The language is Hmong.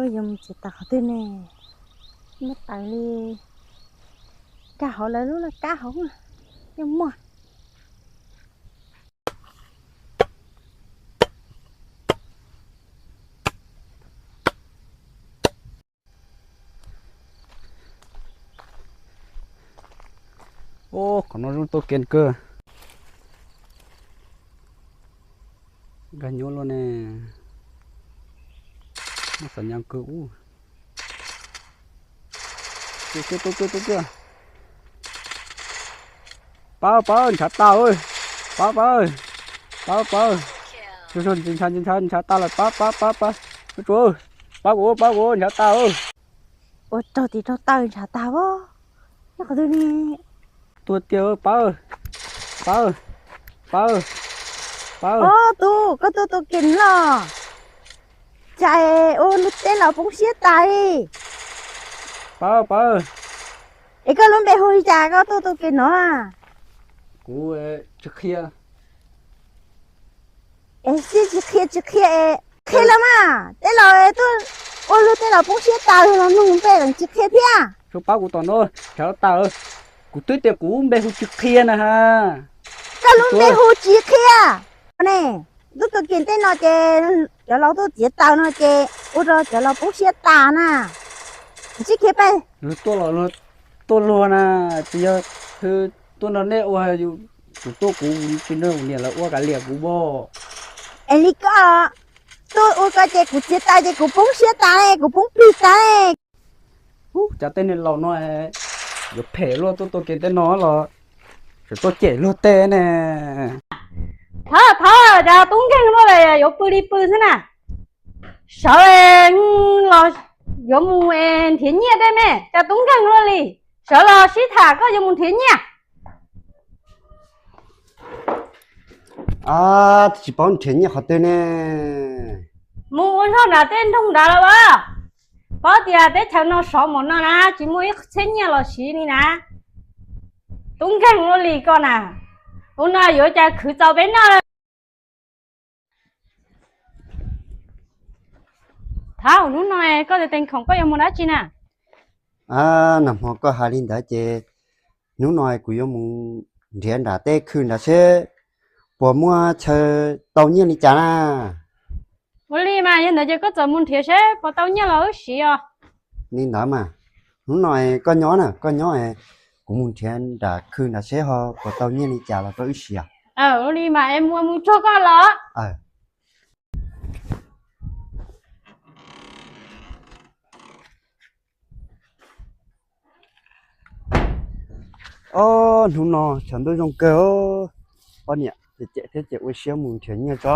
Yuav mus txiav taws qhov twg ne? Muaj taws li, nkag hauv lawv lub laj kab hauv yeej muaj. Ub, qhov no zoo tuaj ke kawg. Nkag nyuaj luaj ne. Muaj xav nyas kawg ub. Pab, pab, ntshav tas, pab, pab, pab, pab, ntshav, ntshav, ntshav tas lawm, pab, pab, pab, pab, pab kuv, pab kuv, ntshav tas. Ua raug tis raug taw ntshav tas as. Nyob qhov twg ne? Tuag tiag, pab, pab, pab, pab. Ob tug, koj tuaj tua kem los? Cas ua lub teb los poob siab tas li. Pab, pab. Es koj lub npe hu li cas koj tuaj tua kem no? Kuv tsis qhia. Es tsis qhia tsis qhia es qhia los mas, tej laus tuaj ua luag tej laus poob siab tas los nug npe los tsis qhia thiab. Tsuas pab kuv tom no, ntshav tas. Kuv twb tias kuv npe hu tsis qhia na ha. Koj lub npe hu tsis qhia ne. Tuaj tua kem tej no ces cov laus tuaj txiav taws no ces ua rau cov laus poob siab tas na. Tsis qhia peb. Tuaj los tuaj luag na, tsis yog tuaj nrog nej ua, kuv tuaj kuv tsis nrog kuv niam lawv ua kav liam kuv pab. Es li koj tuaj ua ko ces kuv txiav taws ces kuv poob siab tas li, kuv poob plig tas li. Ub, cas tej niag laus no yuav phem luaj, tuaj tua kem tej no los tseem tuaj cem luag tej ne. Thov, thov, cas tub nkeeg luaj li, yuav pw li pw xwb na. Sawv los yuav mus nrhiav nyiaj tej me, cas tub nkeeg luaj li. Sawv los sib tham koj yuav mus nrhiav nyiaj. Tsis paub nrhiav nyiaj qhov twg ne. Mus ua zog nram tej nroog nrad los as. Paub tias teb chaws no sov mom no na, tsis muaj ib txhiab nyiaj los siv li na. Tub nkeeg luaj li koj na. Ua no yuav cas khwv txaus peb noj. Thov, hnub no koj tes khoom koj yuav mus dab tsi na? Nag hmo koj hais li ntawd ces hnub no kuv yuav mus nrhiav nram tej khw nrad seb puas muaj chaw tau nyiaj li cas na. Ua li mas yog ntawd ces koj txawm mus nrhiav seb puas tau nyiaj los wb siv os. Li ntawd mas, hnub no koj nyob na, koj nyob, kuv mus nrhiav nram khw nrad seb ho puas tau nyiaj li cas los rau wb siv. Ua li mas es mus, mus tsuag koj los. Ob, hnub no tshav ntuj zoo kawg, poj niam cem thiab ces ua siab mus nrhiav nyiaj tso.